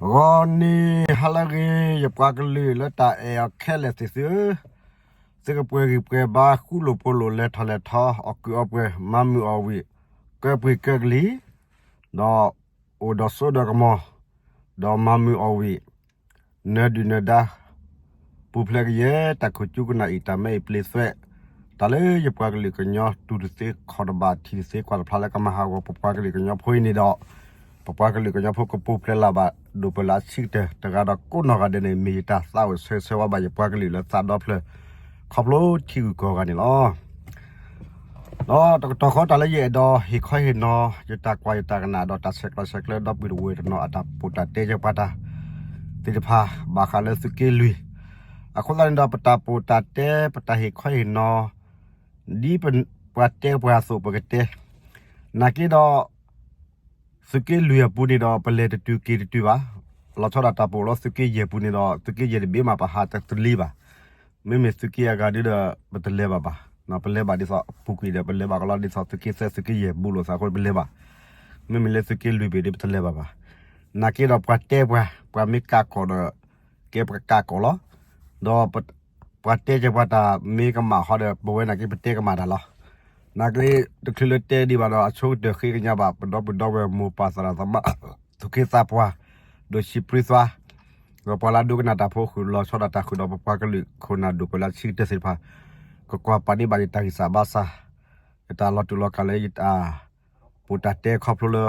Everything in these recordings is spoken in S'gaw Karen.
ဂီၤနံၤဟါလၢအဂ့ၤ ယပှၤကလုာ်လၢတၢ်အဲၣ်အီၤခဲလၢာ်သ့ၣ်သုဧၢ, သုကပှဲၤဂံၢ်ပှဲၤဘါ ဃူလိာ်ဖိးလိာ် လဲၤထီၣ်လဲၤထီ အီၣ်ကုာ်အီပှဲၤ မၤမုာ်အီၣ်ဝံၣ် ကၢပှံာ်ကၢကလံၤ, ဒီးအိၣ်ဒီးစိဒီးကမီၤ, ဒီးမၤမုာ်အီၣ်ဝံၣ် နၢၤဒုၣ်နၢၤဒါ ပူၤဖျဲးကယဲၢ် တၢ်ခိၣ်ကၠူကနၣ်အံၤ တၢ်မဲအံၤပျ့သွဲး, တၢ်လၢယပှၤကလုာ်ကညီတူၢ်တသ့ခီၣ်တဘၣ်ထံၣ်တသ့ကွၢ်တဖျါလၢကမၤဟးဂီၤ ပပှၤကလုာ်ကညီဖိအံၤန့ၣ်ဒီး ပပှၤကလုာ်ကညီဖိကပူၤဖျဲးလၢ်ဘၣ် ဒိၣ်ပၢၢ်လၢအဆံးကတၢၢ် တဂၤဒီးကိးနီၢ်ဂၤဒဲးန့ၣ် မ့ၢ်ယတၢ်သးအိၣ်ဆၢဂ့ၤဆၢဝါဘၣ်ယပှၤကလုာ်လၢသးဒီဖျၢၣ် ခီဖျိထံဂုၤကီၢ်ဂၤန့ၣ်လီၤ. ဒီးတကတီၢ်ဃီတၢ်လၢယအဲၣ်ဒိးဟ့ၣ်ခီဟ့ၣ်နီၤ ယတၢ်ကွၢ်ယတၢ်ကနၣ်ဒီးတၢ်ဆဲးကျိးဆဲးကျၢဒီပုၢ်ဝဲၢ်တနီၤအတၢ်ပိာ်တၢ်တဲကဲပှၤတၢ်သ့ၣ်တဖၣ် ဘၣ်ဃးလၢသုးက့လွံၢ်, အဃိသတးန့ၣ်ဒီး ပတၢ်ပိာ်တၢ်တဲ ပတၢ်ဟ့ၣ်ခီဟ့ၣ်နီၤ ဒ်ပှၤတဲပှၤအသိးပကတဲ, နာ်က့ဒီး သုးက့လွံၢ်အပူၤန့ၣ်ဒီး ပလဲၤတတုၤက့ၤတတုၤဘၣ်. လီၤဆီဒၣ်တၢ်ပိာ်လီၤသုးက့ယဲၢ်ပူၤန့ၣ်ဒီး သုးက့ယဲၢ်တဘ့ၣ်မး ပဟးတလံၤဘၣ်. မ့မ့ၢ်သုးက့အဂၤဒုဒီး ပတလဲၤဘၣ်ဘၣ်. ပလဲၤဘၣ်ဒ်သိးပူၤကွံာ်ဒီး ပလဲၤဘၣ်ကလီဒ်သိး သုးက့သၢသုးက့ယဲၢ်ဘူးလိာ်သးအဃိ ပလဲၤဘၣ်. မ့မ့ၢ်လၢသုးက့လွံၢ်ဘ့ၣ်ဒီး ပတလဲၤဘၣ်ဘၣ်. နာ်က့ဒီးပှၤတဲပှၤ, ပှၤမ့ၢ်ကးကီၢ်ဒီး ကဲပှၤကးကီၢ်လီၤ. ဒီးပှၤတဲကဲပှၤတၢ်မ့ၢ်ကမၣ်ဃီဒီး ပဝဲနာ်က့ပတဲကမၣ်တၢ်လီၤ. နာ်က့ တချုးလၢတဲဒံးဘၣ်ဒီး အဆိကတၢၢ်ဃ့ကညးဘၣ် ပဒီပုၢ်ဒီဝဲၢ်မိၢ်ပၢ်သရၣ်သမါ သူၣ်က့သးပှၢ် ဒိၣ်ဆံးပြံသွါ ဒီးပှၤလၢအဒိကနၣ်တၢ်ဖိဃုာ်လီၤဆီဒၣ်တၢ်ဃုာ်ဒီး ပပှၤကလုာ်ခိၣ်နၢ်ဒိၣ်ပၢၢ်လၢအဆံးကတၢၢ်သ့ၣ်တဖၣ် ကကွၢ်ပာ်န့ၢ်ဘၣ်ယတၢ်ဂံၢ်စၢ်ဘါစၢ်, ယတၢ်လီၤတူာ်လီၤကာ်လၢယတၢ် ပိာ်တၢ်တဲခီဖျိလၢ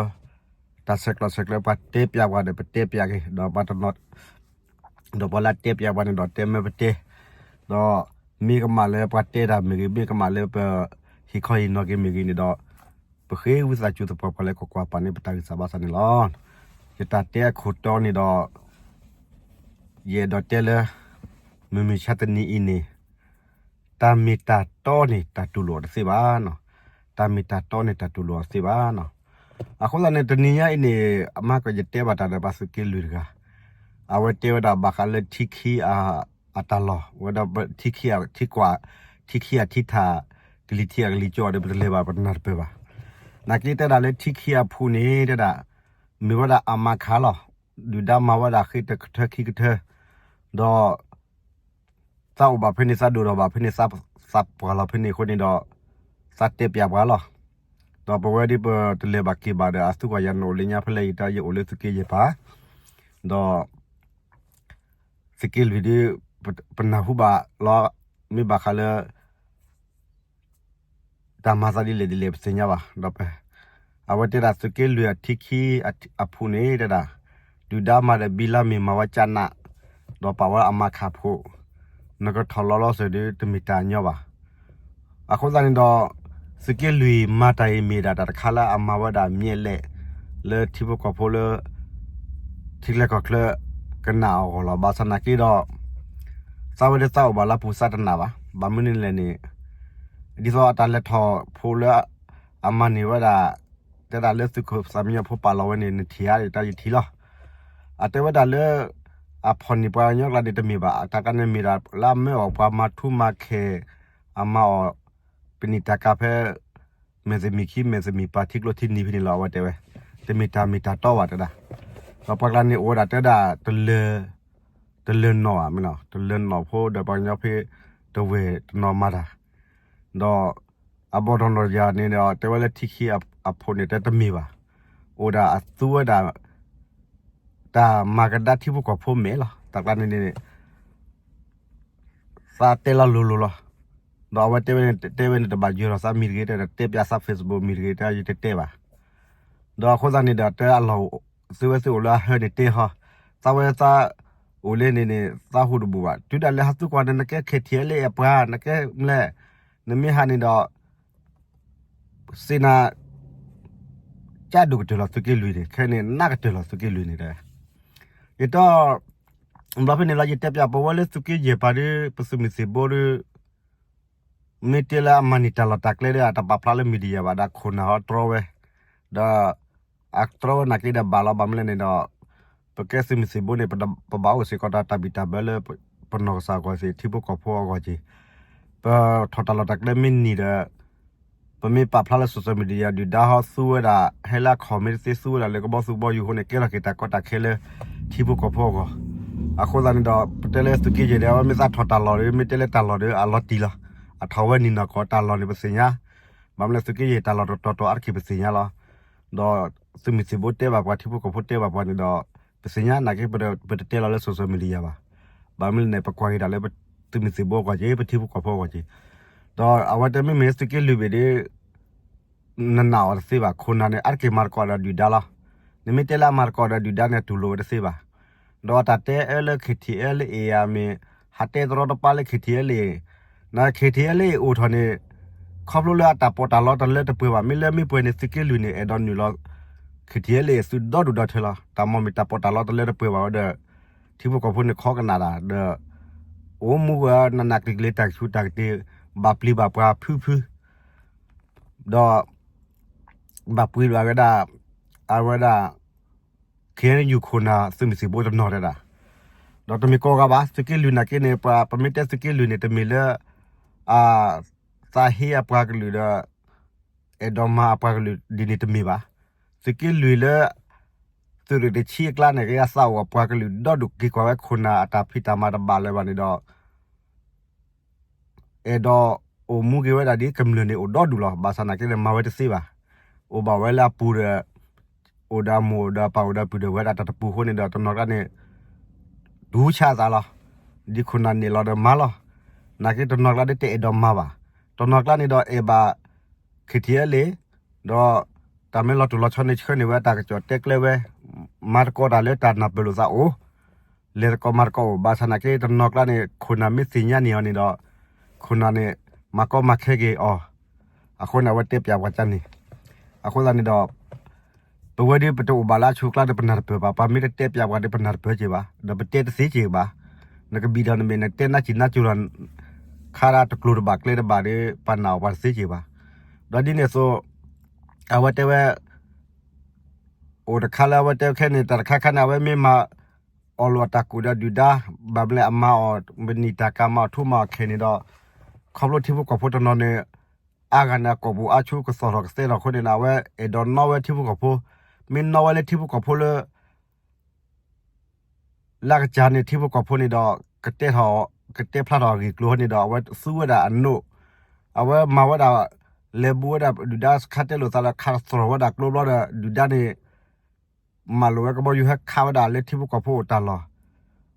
တၢ်ဆဲးကျိးဆဲးကျၢ ပှၤတဲပျးပှၤဒီး ပတဲပျးက့ၤ ဒီးပှၤတနီၤ ဒီးပှၤလၢအတဲပျးပှၤန့ၣ်ဒီး တဲမၢပတဲ, ဒီးမ့ၢ်ကမၣ်လၢပှၤတဲတၢ်မ့ၢ်ဂ့ၤ, မ့ၢ်ကမၣ်လၢပဟ့ၣ်ခီဟ့ၣ်နီၤက့ၤမ့ၢ်ဂ့ၤန့ၣ်ဒီး ပဃ့ဝံသးစူၤသပှၢ်ပှၢ်လၢကကွၢ်ပာ်န့ၢ်ပတၢ်ဂံၢ်စၢ်ဘါစၢ်န့ၣ်လီၤ. ယတၢ်တဲအခိၣ်တီန့ၣ်ဒီး ယအဲၣ်ဒိးတဲလၢ မုၢ်မဆါတနံၤအံၤန့ၣ် တၢ်မ့ၢ်တၢ်တီန့ၣ် တၢ်တူၢ်လိာ်အီၤတသ့ဘၣ်. တၢ်မ့ၢ်တၢ်တီန့ၣ် တၢ်တူၢ်လိာ်အီၤတသ့ဘၣ်. အဃိသတးန့ၣ် တနံၤညါအံၤန့ၣ် အမၤကီးယတဲဘၣ်တၢ်ဒီးပှၤသုးက့လွံၢ်တဂၤ, အဝဲတဲဝဲဒၣ်ဘၣ်ဃးလၢထံခံအတၢ်လီၢ်, ဝဲဒၣ် ထံခံအထံကွၢ်, ထံခံအထံထၣ်, ကလံၤထံးအကလံၤကၠီဒီး ပတလဲၤဘၣ်ပနၢ်တပၢၢ်ဘၣ်. နာ်က့တဲဒၣ်လၢထံခံအဖုန့ၣ်တဲဒၣ် မ့ၢ်ဝဲဒၣ်အမါခါလီၤ. ဒုၣ်ဒါမၤဝဲဒၣ်ဃ့တကထၢခံကထၢ, ဒီး သးအိၣ်ဘၣ်ဖဲန့ၣ် သးဒိၣ်ထီၣ်ဘၣ်ဖဲန့ၣ် သးပှၢ်လီၤဖဲန့ၣ်အဃိန့ၣ်ဒီး သးတဲပျးပှၤလီၤ. ဒီးပဝဲဒ်ပတလဲၤဘၣ်က့ၤဘၣ်ဒီး အသူကွၢ်ယၤနအိၣ်လၢညါဖဲလဲၣ် ယတၢ်ယအိၣ်လၢသုးက့ယဲၢ်ပၤ, ဒီး သုးက့လွံၢ်ဒ် ပနၢ်ဟူဘၣ်လီၤ, မ့ၢ်ဘၣ်ဃးလၢ တၢ်မၤသးဒ်လဲၣ်ဒ်လဲၣ်ပသ့ၣ်ညါဘၣ်. ဒီးပ အဝဲတဲဒၣ်သုးက့လွံၢ်အထံခံအဖုန့ၣ်တဲဒၣ် ဒုၣ်ဒါမၤဒီးဘံလါမ့ၢ်မၤဝဲကၠၢ်နး, ဒီးပာ်ဝဲအမါခးဖိ, နကထီၣ်လီၤလီၤစၢၤဒ်တမ့ၢ်တၢ်ညီဘၣ်. အဃိသတးန့ၣ်ဒီး သုးက့လွံၢ်မၤတၢ်အံၤမ့ၢ်ဒၣ်တၢ်တခါလၢအမၤဝဲဒၣ်မျဲးလဲး လၢထံဖိကီၢ်ဖိလၢ ထံချၢကီၢ်ချၢ ကနၣ်အဂီၢ်လီၤ. ဘၣ်ဆၣ်နာ်က့ဒီး သးဝဲဒၣ်သးအိၣ်ဘၣ်လၢပူၤသးတနာ်ဘၣ်. ဘၣ်မနုၤလဲၣ်န့ၣ် ဒ်သိးအတၢ်လဲၤထီၣ်ဖိလၢ အမၤန့ၢ်ဝဲဒၣ် တဲဒၣ်လၢသုးခိၣ်သးမံညီဖိပာ်လီၤဝဲန့ၣ် နထံၣ်ဧါ တၢ်ယထံၣ်လီၤ. အတဲဝဲဒၣ်လၢ အဖီၣ်န့ၢ်ပှၤကညီကျါန့ၣ်တမ့ၢ်ဘၣ်. တၢ်ကျါန့ၣ်မ့ၢ်ဒၣ်လၢအမၢအီၣ်ပှၤမၤထူမၤခဲၣ် အမၤအီၣ် ပနံာ်တၢ်ကၤဖဲ မဲာ်သမံၤခံ မဲာ်သမံၤပၤထံကျိထံနံၤဖဲန့ၣ်လီၤ အဝဲတဲဝဲ. တမ့ၢ်တၢ်မ့ၢ်တၢ်တီဘၣ်တဲဒၣ်. ဒီးပှၤကျါန့ၣ်အိၣ်ဝဲဒၣ်တဲဒၣ် တလၢၤနီၣ်ဧါ, တလၢၤနီၣ်ဖိဒီးပှၤကညီဖဲ တဝဲၢ်တနီၤမၤတၢ် ဒီး အဘီၣ်ဒီးနီၢ်ယၤန့ၣ်ဒီး တဲဝဲလၢထံခံအဖိန့ၣ် တဲတမ့ၢ်ဘၣ်. အိၣ်ဒၣ်အသူဝဲဒၣ် တၢ်မၤကဒါထံဖိကီၢ်ဖိမဲာ်လီၤ. တၢ်ကျါန့ၣ်န့ၣ် သးတဲလီၤလိၤလိၤလီၤ. ဒီးအဝဲတဲဝဲန့ၣ် တဲဝဲန့ၣ်တဘၣ်ယွၤလီၤသးမံၤတဂ့ၤ တဲဒီးတဲပျးသး Facebook မံၤတဂ့ၤ တဲယတတဲဘၣ်. ဒီးအဃိသတးန့ၣ်ဒီး တဲအလီၢ် သုဝဲသုအိၣ်လၢအဟၢန့ၣ်တဲဟီ, သးဝဲသးအိၣ်လၢန့ၣ်န့ၣ် သးဟူတဘူၣ်ဘၣ်. တုၤဒၣ်လဲာ်ဟးသံကွၢ်န့ၣ် နကဲ ခဲထံၣ်လၢအပှၤ နကဲမလဲၣ်, နမ့ၢ်ဟးန့ၣ်ဒီး စ့နၤ ကၢ်ဒိၣ်ကတၢၢ်လီၤသုးက့လွံၢ်န့ၣ် ခဲန့ၣ် နးကတၢၢ်လီၤသုးက့လွံၢ်န့ၣ်တဲ. ယတီ ဘျီဖဲန့ၣ်လီၤ ယတဲပျးပဝဲလၢသုးက့ယဲၢ်ပၤဒီး ပသုးမုၢ်သံၣ်ဘိဒီး မ့ၢ်တဲလၢအမၤန့ၢ်တၢ်လီၢ်တၢ်ကျဲဒီး အတပာ်ဖျါလၢ media ဘၣ်ဒီး ခိၣ်နၢ်ဟီတြီဝဲ, ဒီး အတြီဝဲနာ်က့ဒီးဘၣ်လီၤ ဘၣ်မနုၤလဲၣ်န့ၣ်ဒီး ပကဲသုးမုၢ်သံၣ်ဘိန့ၣ် ပဘၣ်အိၣ်စ့ၢ်ကီးတၢ်ဘံၣ်တၢ်ဘၢလၢ ပနီၢ်ကစၢ်အဂီၢ်သ့ၣ် ထံဖိကီၢ်ဖိအဂီၢ်က့ၤ, ပထီၣ်တၢ်လီၢ်တၢ်ကျဲမ့ၢ်န့ၢ်ဒီး ပမ့ၢ်ပာ်ဖျါလၢ social media ဒုၣ်ဒါဟီသူဝဲဒၣ် ဟဲလၢအခီၣ်မ့ၢ်တသ့ သူဝဲဒၣ်လၢကဘီသူဘီယူၤအဃိန့ၣ် ကဲထီၣ်က့ၤတၢ်ကီတၢ်ခဲလၢ ထံဖိကီၢ်ဖိအဂီၢ်. အဃိသတးန့ၣ်ဒီး ပတဲလၢသုးက့ယဲၢ်ဒီး အဝဲမ့ၢ်သးထီၣ်တၢ်လီၢ်ဒီး မ့ၢ်တဲလၢတၢ်လီၢ်ဒီး အလီၤတံၢ်လီၤ. အထီၣ်ဝဲနံၣ်နီၢ်ကီၢ်တၢ်လီၢ်န့ၣ် ပသ့ၣ်ညါ. ဘၣ်မနုၤလဲၣ်သုးက့ယဲၢ်တၢ်လီၢ်တတီၤတီၤအါတက့ၢ်ပသ့ၣ်ညါလီၤ. ဒီးသုးမုၢ်သံၣ်ဘိတဲဘၣ်ပှၤ ထံဖိကီၢ်ဖိတဲဘၣ်ပှၤန့ၣ်ဒီး ပသ့ၣ်ညါနာ်က့ ပတတဲလီၤလၢ social media ဘၣ်. ဘၣ်မနုၤလဲၣ်န့ၣ် ပကွၢ်က့ၤတၢ်လၢသုးမုၢ်သံၣ်ဘိအဂီၢ်က့ၤ ပထံဖိကီၢ်ဖိအဂီၢ်က့ၤ. ဒီးအဝဲတဲမ့မ့ၢ်သုးက့လွံၢ်ဘ့ၣ်ဒီး နနာ်အီၤတသ့ဘၣ်. ခိၣ်နၢ်န့ၣ် အါတက့ၢ်မၤသကိးဒီးဒုၣ်ဒါလီၤ. နမ့ၢ်တဲလၢအမၤသကိးဒီးဒုၣ်ဒါန့ၣ် တူၢ်လိာ်ဝဲတသ့ဘၣ်. ဒီးတၢ်တဲအၢလၢ KTLA အမ့ၢ် ဟးတဲတရီတပါလၢ KTLA န့ၣ် KTLA အိၣ်ထီၣ်န့ၣ် ခီဖျိလၢအတၢ်ပီးတၢ်လီတလၢတပှဲၤဘၣ်. မ့ၢ်လၢမ့ၢ်ပှဲၤန့ၣ် သုးက့လွံၢ်န့ၣ် အဲၣ်ဒိးနုာ်လီၤ KTLA သုးဒီဒူၣ်ဒီထၢလီၤ. တၢ်မၤမ့ၢ်တၢ်ပီးတၢ်လီတလၢတပှဲၤဘၣ်ဝဲဒီး ထံဖိကီၢ်ဖိန့ၣ်ခီကနၣ်တၢ်ဒီး အိၣ်မူဝဲနးနးကျံၤကျံၤ တၢ်ကဆူးတၢ်ကတ့ၤ ဘၣ်ပျံၤဘၣ်ပှၤဖုဖု ဒီး ဘၣ်ပှ့ၤဘၣ်ဝဲဒၣ် အဝဲဒၣ် KNU ခိၣ်နၢ်သုးမုၢ်သံၣ်ဘိတနီၤတဲဒၣ်. ဒီးတမ့ၢ်ကိးဂၤဘၣ် သုးက့လွံၢ်နာ်က့န့ၣ် ပှၤပမ့ၢ်တဲသုးက့လွံၢ်န့ၣ် တမ့ၢ်လၢ အ သးဟ့အပှၤကလုာ်ဒီး အဲၣ်ဒိးမၤအပှၤကလုာ်ဒ်န့ၣ်တမ့ၢ်ဘၣ်. သုးက့လွံၢ်လၢ သုးရ့ၣ်တဆံအကျါန့ၣ် ကယဲၢ်သးအိၣ်အပှၤကလုာ်ဒီဒူၣ် က့ၤကွၢ်ဝဲခိၣ်နၢ်အတၢ်ဖံးတၢ်မၤတဘၣ်လၢၤဘၣ်န့ၣ်ဒီး အဲၣ်ဒိးအိၣ်မူက့ၤဝဲဒၣ်ဒ်ကမျၢၢ်န့ၣ်အိၣ်ဒီဒူၣ်လီၤ. ဘၣ်ဆၣ်နာ်က့န့ၣ် မၤဝဲတသ့ဘၣ်. အိၣ်ဘၣ်ဝဲလၢအပူၤဒီး အိၣ်ဒီးအမိၢ်ဒီးအပၢ် အိၣ်ဒီးအပုၢ်ဒီး ဝဲဒၣ်တၢ်တပူၤအဃိန့ၣ်ဒီး တနီၤကျါန့ၣ် တူၢ်ဆါအသးလီၤ. ဒ်ခိၣ်နၢ်န့ၣ်လီၤဒီးမၤလီၤ. နာ်က့တနီၤကျါဒ်တအဲၣ်ဒိးမၤဘၣ်. တနီၤကျါန့ၣ်ဒီးအဲၣ်ဘၣ် KTLA ဒီး တၢ်မ့ၢ်လီၤတူၢ်လီၤဆီန့ၣ် ဆှၢန့ၢ်ဝဲတၢ်ကစီၣ်တဲကျဲဝဲ မၤသကိးတၢ်လၢတၢ်နၢ်ပၢၢ်လိာ်သးအိၣ် လဲၤသကိးမၤသကိးအိၣ်. ဘၣ်ဆၣ်နာ်က့တနီၤကျါန့ၣ် ခိၣ်နၢ်မ့ၢ်သ့ၣ်ညါန့ၢ်အီၤန့ၣ်ဒီး ခိၣ်နၢ်န့ၣ် မၤကီမၤခဲက့ၤအီၤ. အဃိန့ၣ် အဝဲတဲပၠးပှၤကန့ၣ်. အဃိသတးန့ၣ်ဒီး ပဝဲဒ်ပတအိၣ်ဘၣ်လၢအဆိအကျါဒီး ပနၢ်တပၢၢ်ဘၣ်. ပှၤမ့ၢ်တတဲပၠးပှၤဒီး ပနၢ်တပၢၢ်က့ၤဘၣ် ဒီးပတဲတသ့က့ၤဘၣ်. နကဘံၣ်ဒီးနမဲာ် နတဲနါစံၣ်နါစိၤလီၤ ခါဒၣ်တကျိၤတဘၣ်ကျဲတဘၣ်ဒီး ပှၤနာ်အီၤပှၤတသ့က့ၤဘၣ်. ဒီးဒ်န့ၣ်အသိး အဝဲတဲဝဲ အိၣ်တခါလၢအဝဲတဲခဲန့ၣ် တၢ်တခါခါန့ၣ် အဝဲမ့ၢ်မၤအီၣ်လိာ်အတၢ်ကူၣ်ဒီးဒုၣ်ဒါ ဘၣ်မနုၤလဲၣ် အမၤအီၣ်မနံၤတၢ်ကၤ မၤအီၣ်ထူမၤအီၣ်ခဲန့ၣ်ဒီး ခီဖျိထံဖိကီၢ်ဖိတနီၤန့ၣ် အါဂၤန့ၣ် အကိာ်ပူၤအါဆူကသီၣ်ထီၣ်ကသဲထီၣ်အဃိန့ၣ် အဝဲအဲၣ်ဒိးနီၣ်ဝဲလၢထံဖိကီၢ်ဖိ, မ့ၢ်နီၣ်ဝဲလၢထံဖိကီၢ်ဖိလၢ လၢကစၢ်န့ၣ် ထံဖိကီၢ်ဖိန့ၣ်ဒီး ကတဲထီၣ် ကတဲဖျါထီၣ်အဂ့ၢ်အကျိၤန့ၣ်ဒီး အဝဲသူဝဲဒၣ်အနိၣ်, အဝဲမၤဝဲဒၣ် လဲၤဘူးဝဲဒၣ်ဒုၣ်ဒါစခါတဲလိာ်သးလၢ ခးသီၣ်ထီၣ်ဝဲဒၣ်ကျိဘျီဒီး ဒုၣ်ဒါန့ၣ် မၤလိာ်ဝဲကဘီယူၤဟဲခးဝဲဒၣ်လၢထံဖိကီၢ်ဖိအိၣ်တၢ်လီၢ်,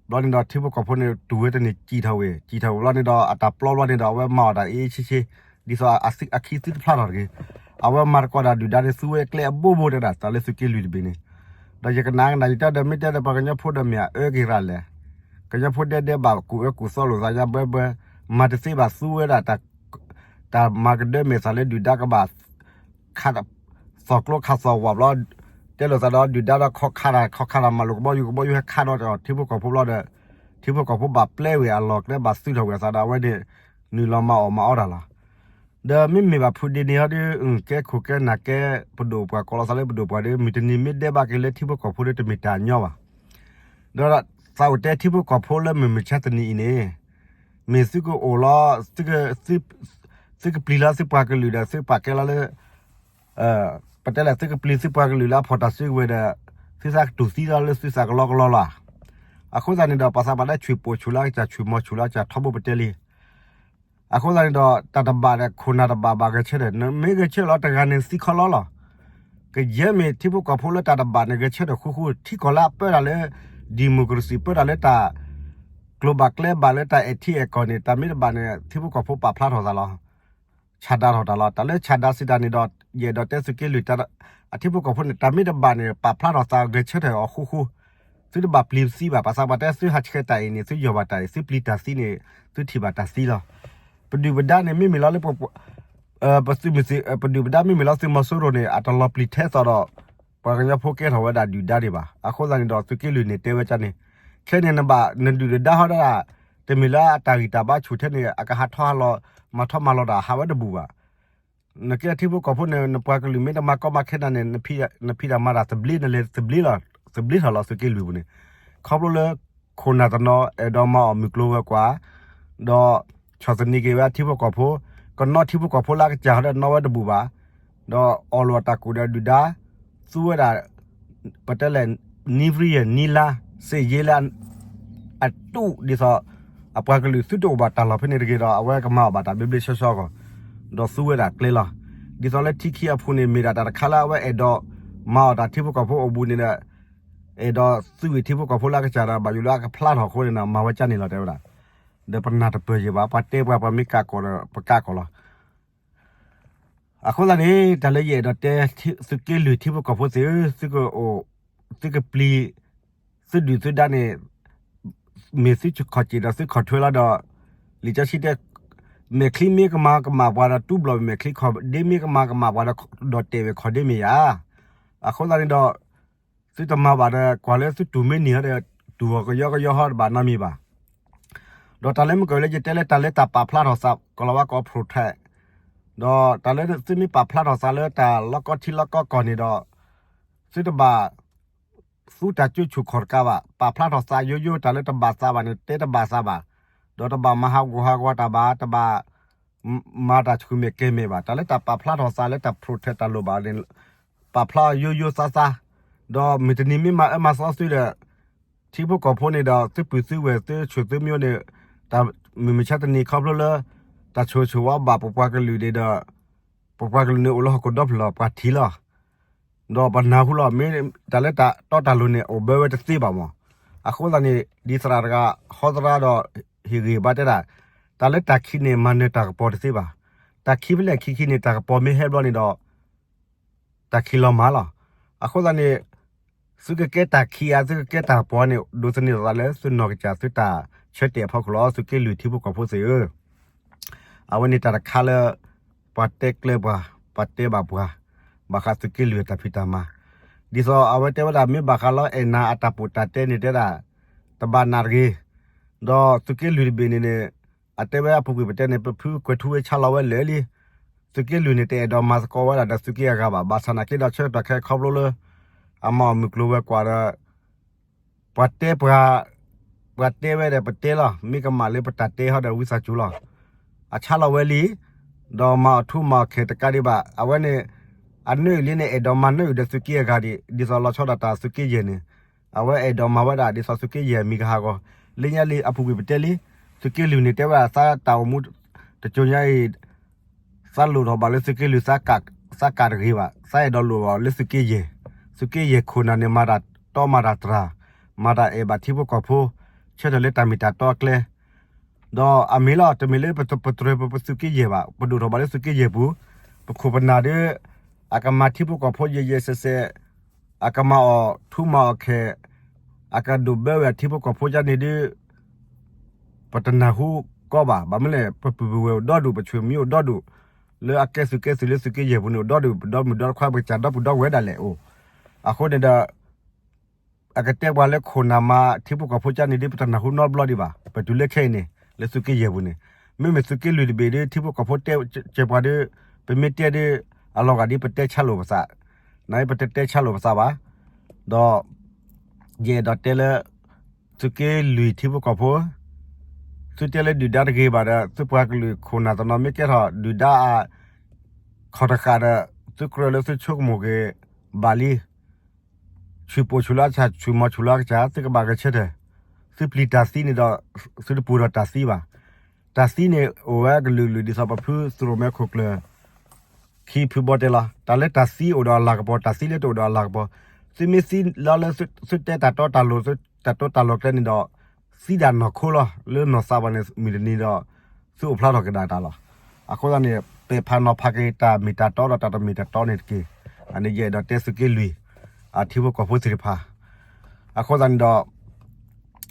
ဘျီန့ၣ်ဒီးထံဖိကီၢ်ဖိန့ၣ် တူၢ်ဝဲတန့ၢ် စံၣ်ထီၣ်ဝဲ စံၣ်ထီၣ်ဝဲဘျီန့ၣ်ဒီး အတၢ်ပျီဘျီန့ၣ်ဒီး အဝဲမၤအီၣ်တၢ်အ့ၣ်ဆ့ဆ့, ဒ်သိးအခံသုတဖျါထီၣ်တဂ့ၤ, အဝဲမၤသကိးတၢ်ဒုၣ်ဒါန့ၣ် သူဝဲကျဲအဘိဘိတဲဒၣ် တၢ်လၢသုးက့လွံၢ်တဘ့ၣ်န့ၣ်, ဒီးယကနၣ်ကနၣ် ယတဲဒီးမ့ၢ်တဲဒီးပှၤကညီဖိဒီးမ့ၢ်အအၢက့ၤရၣ်လဲၣ်, ကညီဖိဒဲဒဲဘၣ်ကူၣ်အၢကူၣ်သီလိာ်သးညါဘှဲဘှဲ, မၤတသ့ဘၣ်သူဝဲဒၣ် တၢ်မၤကဒၢမဲာ်သးလၢဒုၣ်ဒါကဘၣ် ခး သီၣ်ကျိခးသီၣ်ဝၣ်ဘျီ, တဲလိာ်သးဒီးဒုၣ်ဒါဒီးခီခးတၢ် ခီခးတၢ်မၤလိာ်ကဘီယူၤ ကဘီယူၤဟဲခးဒီးထံဖိကီၢ်ဖိဘျီဒီး, ထံဖိကီၢ်ဖိဘၣ်ပျဲဝဲအလီၢ်ကျဲဘၣ်သုးထီၣ်ဝဲအသးဒီး အဝဲန့ၣ် နုာ်လီၤမၤအီၣ်မၤအီတၢ်လီၤ. ဒီးမ့မ့ၢ်ဘၣ်ဖုးဒ်န့ၣ်ဟီဒီး ကဲခိၣ်ကဲနၢ်ကဲပဒိၣ်ပှၤကိးလီၤသးလၢပဒိၣ်ပှၤဒီး မုၢ်တနံၤမ့ၢ်ဒဲဘၣ်က့ၤလၢထံဖိကီၢ်ဖိဒီးတမ့ၢ်တၢ်ညီဘၣ်. ဒီးသးအိၣ်တဲထံဖိကီၢ်ဖိလၢမုၢ်မဆါတနံၤအံၤန့ၣ် မ့ၢ်သုကအိၣ်လီၤ သုကပျံၤလီၤသုပှၤကလုာ်ဒီးသုပာ်ကဲလီၤလၢ ပတဲလဲၣ်သုကပျံၤသုပှၤကလုာ်လၢအဖီၣ်တၢ်စုကဝဲၤဒီး သုသးကတူၢ်သံလီၤလၢသုသးကလီကလီလီၤ. အဃိသတးန့ၣ်ဒီး ပှၤသးပှၢ်လၢဆွံၣ်ပိာ်ဆူၣ်လၢကစၢ် ဆွံၣ်မီၤဆူၣ်လၢကစၢ်ထီဘိပတဲလံ. အဃိသတးန့ၣ်ဒီး တၢ်တဘၣ်ဒီးခိၣ်နၢ်တဘၣ်ဘၣ်ဂဲၤဆၢထၢၣ် နမ့ၢ်ဂဲၤဆၢထၢၣ်လီၤတဂၤန့ၣ်သံခီလီလီၤ. ကယဲၢ်မ့ၢ်ထံဖိကီၢ်ဖိလၢတၢ်တဘၣ်န့ၣ် ဂဲၤဆၢထၢၣ်ဃူဃူ ထံကီၢ်လၢအပၢတၢ်လၢ democracy ပၢတၢ်လၢတၢ် ကျိၤဘၣ်ကျဲဘၣ်လၢတၢ်အဲၣ်ထံအဲၣ်ကီၢ်န့ၣ် တၢ်မ့ၢ်တဘၣ်န့ၣ် ထံဖိကီၢ်ဖိပာ်ဖျါထီၣ်သးလီၤ. ဆၣ်ဒၣ်ထီၣ်တၢ်လီၤ. တၢ်လၢဆၣ်ဒၣ်စံးတၢ်န့ၣ်ဒီး ယအဲၣ်ဒိးတဲသုးက့လွံၢ် အထံဖိကီၢ်ဖိန့ၣ် တၢ်မ့ၢ်တဘၣ်န့ၣ် ပာ်ဖျါထီၣ်သးဂဲၤဆၢထၢၣ်အီၤဃူဃူ, သုတဘၣ်ပျံၤသံဘၣ်. ပှၤသးပှၢ်တဲသုဟးဆှဲးတၢ်အံၤန့ၣ် သုယီၢ်ဘၣ်တၢ်အံၤ သုပျံၤတၢ်သံန့ၣ် သုထံၣ်ဘၣ်တၢ်သံလီၤ. ပဒုၣ်ပဒါန့ၣ် မ့မ့ၢ်လီၤလၢ ပသုးမုၢ်သံၣ် ပဒုၣ်ပဒါမ့မ့ၢ်လီၤသုးမီၤစိရိၤန့ၣ် အတလီၤပျံၤထဲသိးဒီး ပှၤကညီဖိကဲထီၣ်ဝဲဒၣ်ဒုၣ်ဒါဒံးဘၣ်. အဃိသတးန့ၣ်ဒီး သုးက့လွံၢ်န့ၣ်တဲဝဲဒ်န့ၣ်, ခဲန့ၣ်နဘၣ်နဒုၣ်နဒါဟီဒၣ် တမ့ၢ်လၢအတၢ်ဂံၢ်တၢ်ဘါဆူၣ်ထဲန့ၣ် အကဟးထီၣ်ဟးလီၤ မၤထီၣ်မၤလီၤတၢ်ဟးဝဲတဘူၣ်ဘၣ်. နကဲထံဖိကီၢ်ဖိန့ၣ် နပှၤကလုာ်မ့ၢ်တမၤကီမၤခဲနၤန့ၣ် နဖံးတၢ်မၤတၢ်သဘျ့ နလဲၤသဘျ့လီၤ သဘျ့ထီၣ်လီၤသုးက့လွံၢ်ပူၤန့ၣ်, ခီဖျိလၢ ခိၣ်နၢ်တနီၤအဲၣ်ဒိးမၤအီၣ်မုၢ်ကျိၤဝဲၤကွာ် ဒီးဆီၣ်သနံးက့ၤဝဲထံဖိကီၢ်ဖိ, ကနီၣ်ထံဖိကီၢ်ဖိလၢအကစၢ်ဟီဒီးနီၣ်ဝဲတဘူၣ်ဘၣ်, ဒီးအီၣ်လိာ်အတၢ်ကူၣ်ဒီးဒုၣ်ဒါ, သူဝဲဒၣ် ပတဲလဲၣ် နံၣ်ရံယဲၢ်နံၣ်လါ စ့ၢ်ယ့လၢ အတူၢ်ဒ်သိး အပှၤကလုာ်သုတအိၣ်ဘၣ်တၢ်လီၢ်ဖဲန့ၣ်တဂ့ၤဒီး အဝဲကမၤအီၣ်ဘၣ်တၢ်ဘျ့ဘျ့ဆှီဆှီအဂီၢ်, ဒီးသူဝဲဒၣ်ကျဲလီၤ. ဒ်သိးလၢထံခံအပူၤန့ၣ် မ့ၢ်ဒၣ်တၢ်တခါလၢအဝဲအဲၣ်ဒိးမၤအီၣ်တၢ်ထံဖိကီၢ်ဖိအိၣ်ဘူးန့ၣ်ဒီး အဲၣ်ဒိးသုဝံၢ်ထံဖိကီၢ်ဖိလၢအကစၢ်ဒီး ဘၣ်ယိၣ်လၢအကဖျါထီၣ်အဃိန့ၣ်ဒီး မၤဝဲကၢ်န့ၣ်လီၤ တဲဝဲဒၣ်. ဒီးပနၢ်တပၢၢ်ယံၤဘၣ်, ပှၤတဲပှၤ ပှၤမ့ၢ်ကးကီၢ်ဒီး ပကးကီၢ်လီၤ. အဃိသတးန့ၣ် တၢ်လၢယအဲၣ်ဒိးတဲ သုးက့လွံၢ်ထံဖိကီၢ်ဖိသ့ၣ်ဧၢ, သုကအိၣ်, သုကပျံၤ, သုဒုၣ်သုဒါန့ၣ် မ့ၢ်သုခီၣ်စ့ၣ်ဒီးသုခီၣ်ထွဲလီၤဒီး လံာ်စီဆှံတဲ မဲာ်ချံမ့ၢ်ကမၤကမၣ်ပှၤဒီး တူၢ်ဘျီၣ်မဲာ်ချံ, ခီၣ်ဒ့မ့ၢ်ကမၤကမၣ်ပှၤဒီး ဒီးတဲာ်ဝဲခီၣ်ဒ့မ့ၢ်ဧါ. အဃိသတးန့ၣ်ဒီး သုတမၤဘၣ်ဒီး ကွၢ်လၢသုတူၢ်မ့ၢ်နံၤဟီဒီး တူၢ်အီၤကယီကယီဟီတဘၣ်နီတမံၤဘၣ်. ဒီးတၢ်လၢမုၢ်ကီၢ်လၢယတဲလၢတၢ်လၢတၢ်ပာ်ဖျါထီၣ်သး ကီၢ်လီၤဝါကိး protect, ဒီးတၢ်လၢသုမ့ၢ်ပာ်ဖျါထီၣ်သးလၢတၢ်လီၢ်ကီထံလီၢ်ကီကီၢ်န့ၣ်ဒီး သုတဘၣ် သူတၢ်ကၠိဆူၣ်ခီၣ်တကးဘၣ်, ပာ်ဖျါထီၣ်သးယိယိ တၢ်လၢတဘၣ်သးဘၣ်န့ၣ် တဲတဘၣ်သးဘၣ်, ဒီးတဘၣ်မၤဟးဂူာ်ဟးဂီၤတၢ်ဘၣ်, တဘၣ် မၤတၢ်ဆူၣ်မဲာ်ကဲၤမဲာ်ဘၣ်. တၢ်လၢတၢ်ပာ်ဖျါထီၣ်သးလၢတၢ် protect တၢ်လိၣ်ဘၣ်န့ၣ် ပာ်ဖျါယိယိသးသး, ဒီးမုၢ်တနံၤမ့ၢ်မၤအၢမၤသီသုဒီး ထံဖိကီၢ်ဖိန့ၣ်ဒီး သုပုၢ်သုဝဲၢ်သုဆူၣ်သုမၠိန့ၣ် တၢ်မုၢ်မဆါတနံၤခီဖျိလၢ တၢ်ဆိၣ်ဂ့ၤဆိၣ်ဝါဘၣ်ပပှၤကလုာ်န့ၣ်ဒီး ပပှၤကလုာ်န့ၣ်အိၣ်လၢဟီၣ်ခိၣ်ဒီဖျၢၣ်ပှၤထံးလီၤ. ဒီးပနၢ်ဟူလီၤ မ့ၢ်တၢ်လၢတၢ်တီတၢ်လိၤန့ၣ် အိၣ်ဘၢဝဲတသ့ဘၣ်မး. အဃိသတးန့ၣ် ဒ်သရၣ်တဂၤ ဟီသရၣ်ဒီး ဟ့ၣ်ဂံၢ်ဘါတဲဒၣ်, တၢ်လၢတၢ်ခံးန့ၣ် မၤနၢၤတၢ်ကပီၤတသ့ဘၣ်. တၢ်ခံးဖဲလဲၣ်ခံခံန့ၣ် တၢ်ကပီၤမ့ၢ်ဟဲဘျီန့ၣ်ဒီး တၢ်ခံးလီၤမၢ်လီၤ. အဃိသတးန့ၣ် သုကကဲတၢ်ခံးဧါ သုကကဲတၢ်ကပီၤန့ၣ် ဒိးသန့ၤထီၣ်သးလၢသုနီၢ်ကစၢ်သုတၢ်ဆၢတဲာ်အဖီခိၣ်လီၤ. သုးက့လွံၢ်ထံဖိကီၢ်ဖိသ့ၣ်ဧၢ, အဝဲန့ၣ်တၢ်တခါလၢ ပှၤတဲကျဲပှၤ, ပှၤတဲဘၣ်ပှၤ, ဘၣ်ဃးသုးက့လွံၢ်အတၢ်ဖံးတၢ်မၤ, ဒ်သိးအဝဲတဲဝဲဒၣ် မ့ၢ်ဘၣ်ဃးလၢအဲၣ်နၤအတၢ်ပီးတၢ်တဲန့ၣ်တဲဒၣ် တဘၣ်နးတဂ့ၤ, ဒီးသုးက့လွံၢ်တဘ့ၣ်န့ၣ်န့ၣ် အတဲဝဲအပူၤကွံာ်ပတဲန့ၣ် ပဖုကွဲၤထူဝ့ဆါလီၤဝဲလၢာ်လံ. သုးက့လွံၢ်န့ၣ် တအဲၣ်ဒိးမၤသကိးဝဲဒၣ်ဒီးသုးက့အဂၤဘၣ်. ဘၣ်ဆၣ်နာ်က့ဒီး ဆၢကတီၢ်ခဲအံၤခီဖျိလၢ အမၤအီၣ်မုၢ်ကျိၤဝဲၤကွာ်ဒီး ပှၤတဲပှၤ, ပှၤတဲဝဲဒီးပတဲလီၤ. မ့ၢ်ကမၣ်လၢပတၢ်တဲဟီဒီးဝံသးစူၤလီၤ. အဆါလီၤဝဲလံ, ဒီးမၤအီၣ်ထူမၤအီၣ်ခဲတကးဒံးဘၣ်. အဝဲန့ၣ် အနၢအံၤလံန့ၣ် အဲၣ်ဒိးမၤနၢအံၤဒီးသုးက့အဂၤဒံး ဒ်သိးလီၤဆီဒၣ်တၢ်သုးက့ယဲၢ်န့ၣ် အဝဲအဲၣ်ဒိးမၤဝဲဒၣ်ဒ်သိးသုးက့ယဲၢ်မံၤကဟးဂီၤ. လၢညါလံအပူၤကွံာ်ပတဲလံ, သုးက့လွံၢ်န့ၣ်တဲဝဲဒၣ်သးတၢ်အိၣ်မူ တကၠိညါအံၤ သးလိၣ်ထီၣ်ဘၣ်လၢသုးက့လွံၢ် သးကးတဂ့ၤဘၣ်. သးအဲၣ်ဒိးလိၣ်ဘၣ်လၢသုးက့ယဲၢ်, သုးက့ယဲၢ်ခိၣ်နၢ်န့ၣ် မၤတၢ်တီမၤတၢ်တြၢ်, မၤတၢ်အဲၣ်ဘၣ်ထံဖိကီၢ်ဖိ, ဆၢထၢၣ်လၢတၢ်မ့ၢ်တၢ်တီအကျဲ ဒီးအမ့ၢ်လီၤ တမ့ၢ်လၢပတြၢၤပသုးက့ယဲၢ်ဘၣ်, ပဒိၣ်ထီၣ်ဘၣ်လၢသုးက့ယဲၢ်ပူၤ, ပခိၣ်ပနၢ်ဒီး အကမၤထံဖိကီၢ်ဖိယဲၢ်ယဲၢ်စဲးစဲး, အကမၤအီၣ်ထူမၤအီၣ်ခဲ, အကဒိးဘၢဝဲထံဖိကီၢ်ဖိဒ်န့ၣ်ဒီး ပတနၢ်ဟူကီဘၣ်. ဘၣ်မနုၤလဲၣ် ပပုၢ်ပဝဲၢ်အိၣ်ဒီဒူၣ် ပဆွေမျိုးအိၣ်ဒီဒူၣ်, လၢအကဲသုးကဲသုးလၢသုးက့ယဲၢ်ပူၤန့ၣ် အိၣ်ဒီဒူၣ် ပဒီမုၢ်ဒီခွါ ပကစၢ်ဒီပုၢ်ဒီဝဲၢ်ဒၣ်လဲာ်အိၣ်. အဃိန့ၣ်ဒီး အကတဲပှၤလၢခိၣ်နၢ်မၤထံဖိကီၢ်ဖိဒ်န့ၣ်ဒီး ပတနၢ်ဟူနီတဘျီဒံးဘၣ်. ပတုၤလၢခဲအံၤန့ၣ် လၢသုးက့ယဲၢ်ပူၤန့ၣ် မ့မ့ၢ်သုးက့လွံၢ်တဘ့ၣ်ဒီး ထံဖိကီၢ်ဖိတဲကဲပှၤဒီး ပမ့ၢ်တဲဒီး အလီၤဂာ်ဒ်ပတဲဆါလိာ်ပသး, နပတတဲဆါလိာ်ပသးဘၣ်. ဒီး ယအဲၣ်ဒိးတဲလၢ သုးက့လွံၢ်ထံဖိကီၢ်ဖိ, သုတဲလၢဒုၣ်ဒါတဂ့ၤဘၣ်ဒီး သုပှၤကလုာ်ခိၣ်နၢ်တနီၤမ့ၢ်ကဲထီၣ်ဒုၣ်ဒါအခီၣ်တဃာ်ဒီး သုကြၢးလၢသုဆိကမိၣ်က့ၤဘၣ်လံ. ဆူၣ်ပိာ်ဆူၣ်လၢအကစၢ် ဆူၣ်မီၤဆူၣ်လၢအကစၢ် သုကဘၣ်ဂဲၤဆၢထၢၣ်, သုပျံၤတၢ်သံန့ၣ်ဒီး သုတပူၤဒီးတၢ်သံဘၣ်. တၢ်သံန့ၣ်အိၣ်ဝဲကလုာ်ကလုာ်ဒ်သိးပဖုသရိၣ်မဲခိၣ်ကျၢၢ် ခံဖုဘီတဲလီၤ. တၢ်လၢတၢ်သံအိၣ်ဒီးအလၤကပီၤ တၢ်သံလၢတအိၣ်ဒီးအလၤကပီၤ, သုမ့ၢ်သံလီၤလၢသုတဲတၢ်တီတၢ်လိၤ သုတၢ်တီတၢ်လိၤကျဲန့ၣ်ဒီး သံဒၣ်နီၢ်ခိလီၤ. လၢနီၢ်သးဘၣ်န့ၣ် မုၢ်တနံၤဒီး သုအိၣ်ဖျါထီၣ်ကဒါတၢ်လီၤ. အဃိသတးန့ၣ် ပဲာ်ဖးနီၤဖးက့ၤတၢ်မ့ၢ်တၢ်တီဒီးတၢ်တမ့ၢ်တၢ်တီန့ၣ်တက့ၢ်. အန့ၣ်ယအဲၣ်ဒိးတဲသုးက့လွံၢ် အထံဖိကီၢ်ဖိသ့ၣ်တဖၣ် အဃိသတးန့ၣ်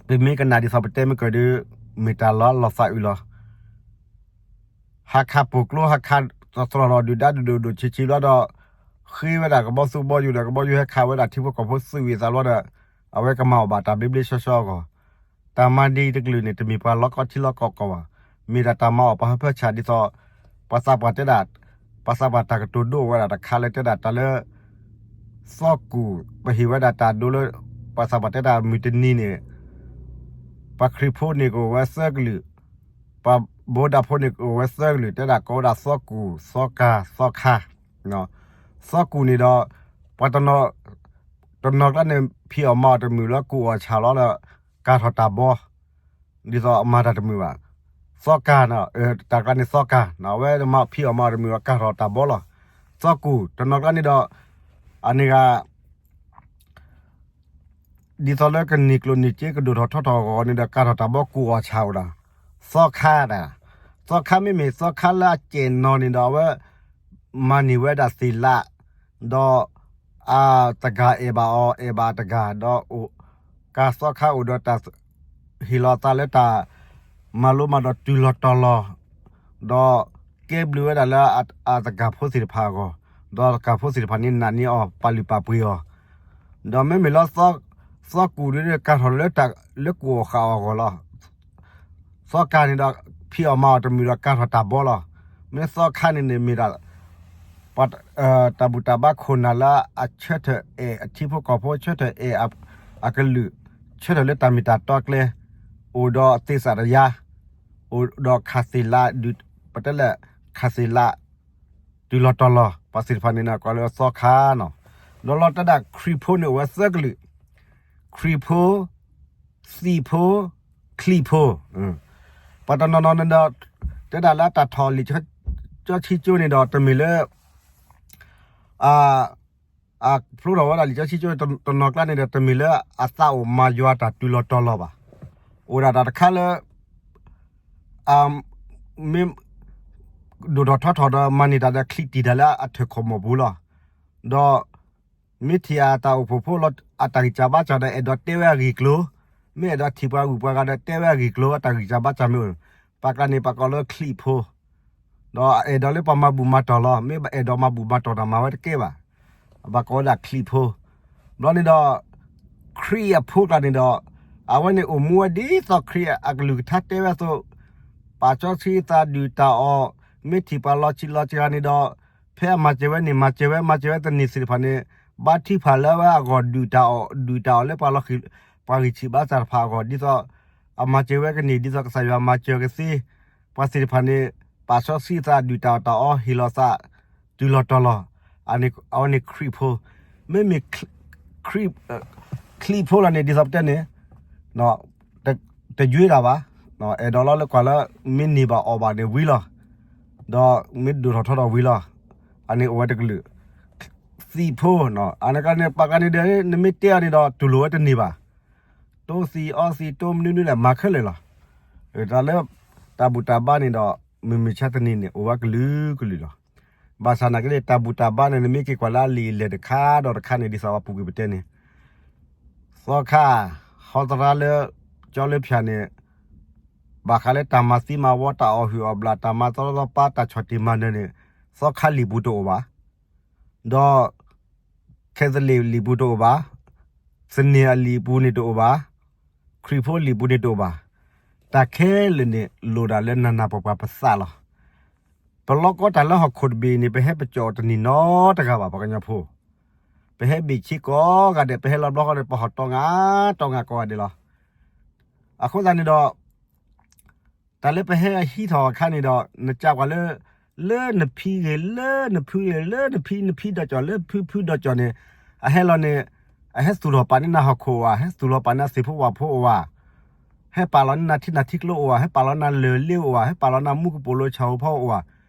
ဒီး ပမ့ၢ်ကနၣ်ဒ်သိးပတဲမ့ၢ်ကၢၤဒီး မ့ၢ်တၢ်လီၤလီၤသးအုးလီၤ. ဟးခးပိာ်ကျိ ဟးခးသရီၣ်လီၤဒုၣ်ဒါဒိၣ်ဒိၣ်ဆံးဆံးဘျီဒီး ဃ့ဝဲဒၣ်ကဘီသူဘီယူၤဒီး ကဘီယူၤဟဲခးဝဲဒၣ်ထံဖိကီၢ်ဖိသုးဝံၤအသးဘျီဒီး အဝဲကမၤအီၣ်ဘၣ်တၢ်ဘျ့ဘျ့ဆှီဆှီအဂီၢ်, တၢ်မၤဒ်တကလုာ်န့ၣ် တမ့ၢ်ပှၤလီၤကီထံလီၤကီကီၢ်ဘၣ်. မ့ၢ်ဒၣ်တၢ်မၤအီၣ်ပှၤဟၢဖၢဆၣ်ဒ်သိး ပှၤသးပှၢ်တဲဒၣ်, ပှၤသးပှၢ်တၢ်ကတိၤဒိအိၣ်ဝဲဒၣ်တခါလၢတဲဒၣ်တၢ်လၢ သီကူၣ် ပဟ့ၣ်ဝဲဒၣ်တၢ်ဒိလၢ ပှၤသးပှၢ်တဲဒၣ်မုၢ်တနံၤန့ၣ် ပှၤခရံာ်ဖိန့ၣ်ကအိၣ်ဝဲသၢကလုာ်, ပှၤဗုဒ္ဓဖိန့ၣ်ကအိၣ်ဝဲသၢကလုာ် တဲဒၣ်ကိးဝဲဒၣ်သီကူၣ် သီကၤ သီခါ. သီကူၣ်န့ၣ်ဒီး ပှၤတနီၤ တ တနီၤကျါန့ၣ် ဖံးအီၣ်မၤအီၣ်တမုာ်လၢကူၣ်အီၣ်ဆၣ်လီၤဒီး ကၤထီၣ်တၢ်ဘီ ဒ်သိးအမၤတၢ်တမုာ်ဘၣ်. သီခါ, တၢ်ကျါန့ၣ်သီခါ, အဝဲမၤဖံးအီၣ်မၤအီၣ်တမုာ်ဒီး ကၤထီၣ်တၢ်ဘီလီၤ. သီကူၣ်, တနီၤကျါန့ၣ်ဒီး အန့ၣ်ဂၤ ဒ်သိးလၢကန့ၢ်ကျိၣ်န့ၢ်စ့ကဒိၣ်ထီၣ်ထီထီၣ်အဂီၢ်န့ၣ်ဒီး ကၤထီၣ်တၢ်ဘီကူၣ်အီၣ်ဆၣ်အိၣ်ဒီး သီခါ, သီခါမ့မ့ၢ်သီခါလၢအစဲးနီၤန့ၣ်ဒီး အဝဲမၤန့ၢ်ဝဲဒၣ်သ့ၣ်လး, ဒီး အတဂၤအဲၣ်ဘၣ်အီၤ အဲၣ်ဘၣ်အတဂၤ ဒီး ကၤသီခါအိၣ်ဒီးတၢ် ဟ့ၣ်လီၤသးလၢတၢ် မၤလိမၤဒိးတုၤလီၤတီၤလီၤ, ဒီးကဲဘျုးဝဲဒၣ်လၢအတဂၤဖိသ့ၣ်တဖၣ်အဂီၢ်, ဒီးတဂၤဖိသ့ၣ်တဖၣ်န့ၣ်နာ်န့ၢ်အီၤ ပာ်လုၢ်ပာ်ပှ့ၤအီၤ, ဒီးမ့မ့ၢ်လၢ သီကူၣ်ဒ်ကၤထီၣ်လၢ လၢကူၣ်အီၣ်ဃာ်အီၤအဂီၢ်လီၤ. သီခါန့ၣ်ဒီး ဖံးအီၣ်မၤအီၣ်တမုာ်ဒီးကၤထီၣ်တၢ်ဘီလီၤ. မ့ၢ်သီခါန့ၣ်န့ၣ်မ့ၢ်ဒၣ် ပှၤ တၢ်ဘူၣ်တၢ်ဘါခိၣ်နၢ်လၢအဆၢထၢၣ်အဲၣ် အထံဖိကီၢ်ဖိ ဆၢထၢၣ်အဲၣ်အကလုာ်, ဆၢထၢၣ်လၢတၢ်မ့ၢ်တၢ်တီကျဲ, အိၣ်ဒီးသ့ၣ်စးတယါ, အိၣ်ဒီးခးသ့ၣ်လးဒုး, ပတဲလဲၣ် ခးသ့ၣ်လး တုၤလီၤတီၤလီၤ, ပှၤသ့ၣ်တဖၣ်န့ၣ်ကိးလၢသီခါနီၤ. ဒီးလီၤတၢ်ဒၣ်ခရံာ်ဖိန့ၣ်အိၣ်ဝဲသၢကလုာ်, ခရံာ်ဖိ, သံၣ်ဖိ, ချံၣ်ဖိ, ပှၤတနီၤနီၤန့ၣ်ဒီး တဲဒၣ်လၢတၢ်ထီၣ်လံာ်စီဆှံကၠိန့ၣ်ဒီး တမ့ၢ်လၢ အဖျိထီၣ်ဝဲဒၣ်လံာ်စီဆှံကၠိတနီၤကျါန့ၣ်ဒီး တမ့ၢ်လၢအသးအိၣ်မၤယွၤတၢ်တုၤလီၤတီၤလီၤဘၣ်. အိၣ်ဒၣ်တၢ်တခါလၢ မ့ၢ်ဒိၣ်ထီၣ်ထီထီၣ်ဒီးမၤန့ၢ်တၢ်ဒီးချံးတံၢ်တၢ်လၢအထၢၣ်ခိၣ်မီၢ်ပူၤလီၤ. ဒီး မ့ၢ်ထံၣ်အတၢ်အိၣ်ဖှိၣ်ဖိလီၤ အတၢ်ဂံၢ်စၢ်ဘါစၢ်ဒီး အဲၣ်ဒိးတဲဝဲအဂ့ၢ်အကျိၤ, မ့ၢ်အဲၣ်ဒိးထံၣ်ပှၤဂုၤပှၤဂၤဒီးတဲဝဲအဂ့ၢ်အကျိၤ အတၢ်ဂံၢ်စၢ်ဘါစၢ်မ့ၢ်အိၣ်, ပှၤကျါန့ၣ် ပှၤကိးလၢချံးဖိ ဒီးအဲၣ်ဒိးလၢပှၤမၤဘူၣ်မၤတီၢ်လီၤ. မ့ၢ်အဲၣ်ဒိးမၤဘူၣ်မၤတီၢ်တၢ်မၤဝဲတကဲဘၣ်. ဘၣ်ကိးဝဲဒၣ်ချံးဖိ, ဘျီန့ၣ်ဒီး ခရံာ်အဖိကျါန့ၣ်ဒီး အဝဲန့ၣ်အိၣ်မူဝဲဒ်သိးခရံာ်အကလုၢ်ကထါတဲဝဲအသိး, ပာ်စီဆှံသးဒုၣ်တၢ်အီၣ်, မ့ၢ်ထံၣ်ပှၤလီၤဆံးလီၤစှၤန့ၣ်ဒီး ဖဲအမၤစၢၤဝဲန့ၣ် မၤစၢၤဝဲ မၤစၢၤဝဲတန့ၢ်သ့ၣ်တဖၣ်န့ၣ် ဘါထုကဖၣ်လၢဝဲအဂီၢ်ဒုၣ်တၢ်အီၣ် ဒုၣ်တၢ်အီၣ်လၢပှၤလီၤဃံၢ် ပှၤဂံၢ်ဆံးဘါစၢ်တဖၣ်အဂီၢ် ဒ်သိး အမၤစၢၤဝဲကန့ၢ် ဒ်သိးကစၢ်ယွၤမၤစၢၤကသ့, ပှၤသ့ၣ်တဖၣ်န့ၣ် ပာ်စီဆှံသးဒုၣ်တၢ်အီၣ်တၢ်အီဟ့ၣ်လီၤသး တုၤလီၤတီၤလီၤ, အဝဲန့ၣ်ခရံာ်ဖိ, မ့မ့ၢ် ခရံာ် ချံးဖိလီၤန့ၣ် ဒ်သိးပတဲန့ၣ် တယွ့ဒၣ်ဘၣ်, အဲၣ်ဒိးလီၤလၢကွၢ်လၢ မ့ၢ်န့ၢ်ဘၣ်အီၣ်ဘၣ်န့ၣ်ဝံၤလီၤ, ဒီးမ့ၢ်ဒိၣ်ထီၣ်ထီထီၣ်ဝံၤလီၤ, အန့ၣ်အိၣ်ဝဲတကလုာ်, သံၣ်ဖိ, အန့ၣ်န့ၣ် ပှၤကျါန့ၣ်ဒီး နမ့ၢ်တဲအီၤန့ၣ်ဒီး တူၢ်လိာ်ဝဲတန့ၢ်ဘၣ်, တိသံၣ်အီသံၣ်တိမနုၤနုၤလဲၣ် မၤခဲလၢာ်လီၤ, တၢ်လၢ တၢ်ဘူၣ်တၢ်ဘါန့ၣ်ဒီး မုၢ်မဆါတနံၤန့ၣ် အိၣ်ဝဲကလုာ်ကလုာ်လီၤ, ဘၣ်ဆၣ်နာ်က့န့ၣ် တၢ်ဘူၣ်တၢ်ဘါန့ၣ် နမ့ၢ်က့ၤကွၢ်လၢအလံာ်အလဲၢ်တခါဒီးတခါန့ၣ် ဒ်သိးပှၤပူၤကွံာ်ပတဲန့ၣ် သီခါ, ဟီသရါလၢ ကၠီလၢဖၠၣ်န့ၣ် ဘၣ်ဃးလၢတၢ်မၤသံမၤဝီ တၢ်အီၣ်ဟုၣ်အီၣ်ဘျၣ် တၢ်မၤသီသီပၢ် တၢ်ဆီၣ်တံၢ်မၤနၢၤန့ၣ် သီခါလံာ်ပူၤတအိၣ်ဘၣ်, ဒီး ခဲသလံးလံာ်ပူၤတအိၣ်ဘၣ်, သန့ၤအလံာ်ပူၤန့ၣ်တအိၣ်ဘၣ်, ခရံာ်ဖိလံာ်ပူၤန့ၣ်တအိၣ်ဘၣ်, တၢ်ခဲလၢာ်န့ၣ် လိၣ်ဒၣ်လၢနၤနၤပှၤပှၤပသးလီၤ. ပလီၢ်ကီတၢ်လၢဟီၣ်ခိၣ်တဘ့ၣ်န့ၣ် ပဟဲပကၠီၣ်တနံၤနီတဂၤဘၣ် ပှၤကညီဖိ, ပဟဲဘ့ၣ်ဆ့ကိးဂၤဒဲး ပဟဲလီၤဘျီဃီန့ၣ် ပဟီၣ်တီငါတီငါကိးဂၤဒဲးလီၤ. အဃိသတးန့ၣ်ဒီး တၢ်လၢပဟဲဟံးထီၣ်အခါန့ၣ်ဒီး နကးကွၢ်လၢ လၢနဖံဂ့ၤ လၢနဖုဂ့ၤ လၢနဖံနဖံဒီးကၠီၣ် လၢဖုဖုဒီးကၠီၣ်န့ၣ် အဟဲလီၤန့ၣ် အဟဲသူၣ်ထီၣ်ပာ်န့ၢ်နၤဟီၣ်ခိၣ်ဧါ, ဟဲသူၣ်ထီၣ်ပာ်န့ၢ်နၤသ့ၣ်ဖိဝၣ်ဖိဧါ, ဟဲပာ်လီၤန့ၢ်နၤထံနၤထံကျိဧါ, ဟဲပာ်လီၤနၤလၢၢ်လ့ဧါ, ဟဲပာ်လီၤနၤမူကပိာ်လိဆၣ်ဧိၤဖီဧါ,